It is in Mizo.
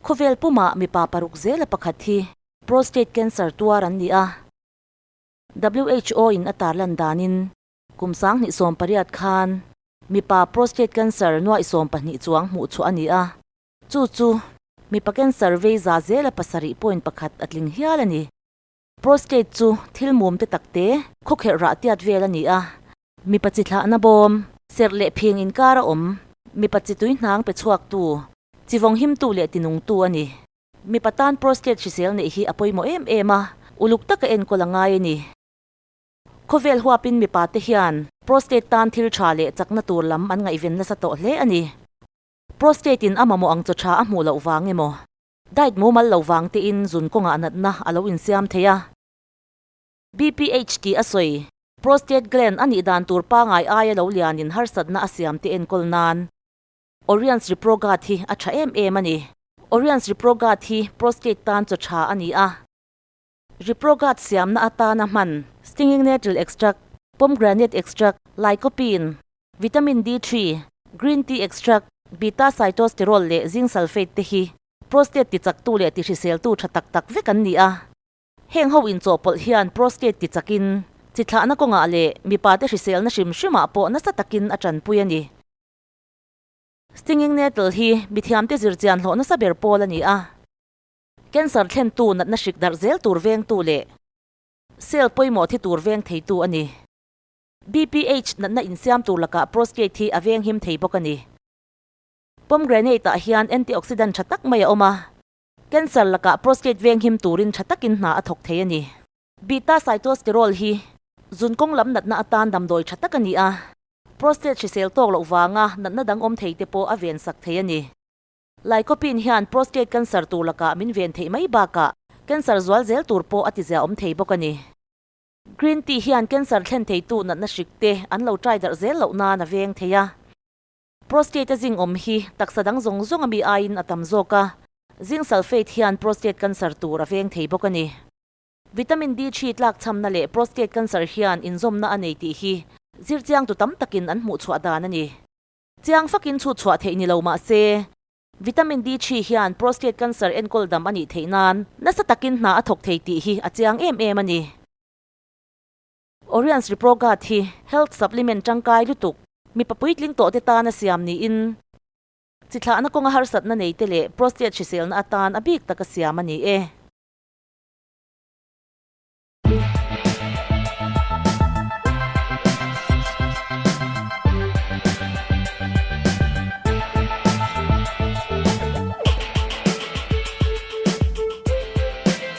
Khawvel pumah mipa paruk zela pakhat hi prostate cancer tuar an ni a. WHO in a tarlan danin kum 2018 khan mipa prostate cancer nuai 12 chuang hmuh chhuah a ni a. Chu chu mipa cancer vei za zela 7.1 a tling hial a ni. Prostate chu thil mum te tak te khawkherh rah tiat vel a ni a. Mipa chi thlahna bawm, serh leh phing inkar a awm, mipa chi tui hnang pe chhuak tu, chi vawng him tu leh tinung tu a ni. Mipa tan prostate hrisel neih hi a pawimawh em em a, uluk taka enkawl a ngai a ni. Khawvel huapin mipa te hian prostate tan thil tha leh chakna tur lam an ngaihven nasa tawh hle a ni. Prostate in a mamawh ang chaw tha a hmuh loh vang emaw, diet mumal lo vang tein zun kawngah natna a lo insiam thei a. BPH tih a sawi, prostate gland a nih dan tur pangai aia lo lianin harsatna a siam te enkawl nan Oriens Reproguard hi a tha em em a ni. Oriens Reproguard hi prostate tan chaw tha a ni a. Reproguard siamna atana hman stinging nettle extract, pomegranate extract, lycopene, vitamin D3, green tea extract, beta-sitosterol leh zinc sulfate te hi prostate tichaktu leh tihriseltu tha tak tak vek an ni a. Heng ho inchawhpawlh hian prostate tichakin chi thlahna kawngah leh mipate hriselna hrim hrimah pawh nasa takin a tanpui a ni. Stinging nettle hi mithiamte zirchian hlawh nasa ber pawl a ni a. Cancer thlentu natna hrik darh zel tur vengtu leh cell pawimawh thi tur veng theitu a ni. BPH natna insiam tur lakah prostate hi a venghim thei bawk a ni. Pomegranate ah hian antioxidant tha tak mai a awm a, cancer lakah prostate venghim turin tha takin hna a thawk thei a ni. Beta-sitosterol hi zun kawng lam natna atan damdawi tha tak a ni a. Prostate hrisel tawk loh vanga natna dang awm thei te pawh a ven sak thei a ni. Lycopene hian prostate cancer tur lakah min ven theih mai bakah cancer zual zel tur pawh a tizia awm thei bawk a ni. Green tea hian cancer thlen theitu natna hrik te an lo try darh zel loh nan a veng thei a. Prostate a zing awm hi taksa dang zawng zawng ami aiin a tam zawk a, zinc sulfate hian prostate cancer tur a veng thei bawk a ni. Vitamin D3 tlakchhamna leh prostate cancer hian inzawmna a nei tih hi zirchiangtu tam takin an hmuhchhuah dan a ni. Chiang fakin chhutchhuah theih ni lo mah se, vitamin D3 hian prostate cancer enkawl dam a nih theih nan nasa takin hna a thawk thei tih hi a chiang em em a ni. Oriens Reproguard hi health supplement tangkai lutuk mipa puitling tawhte tana siam niin chi thlahna kawnga harsatna neite leh prostate hriselna atan a bik taka siam a ni e.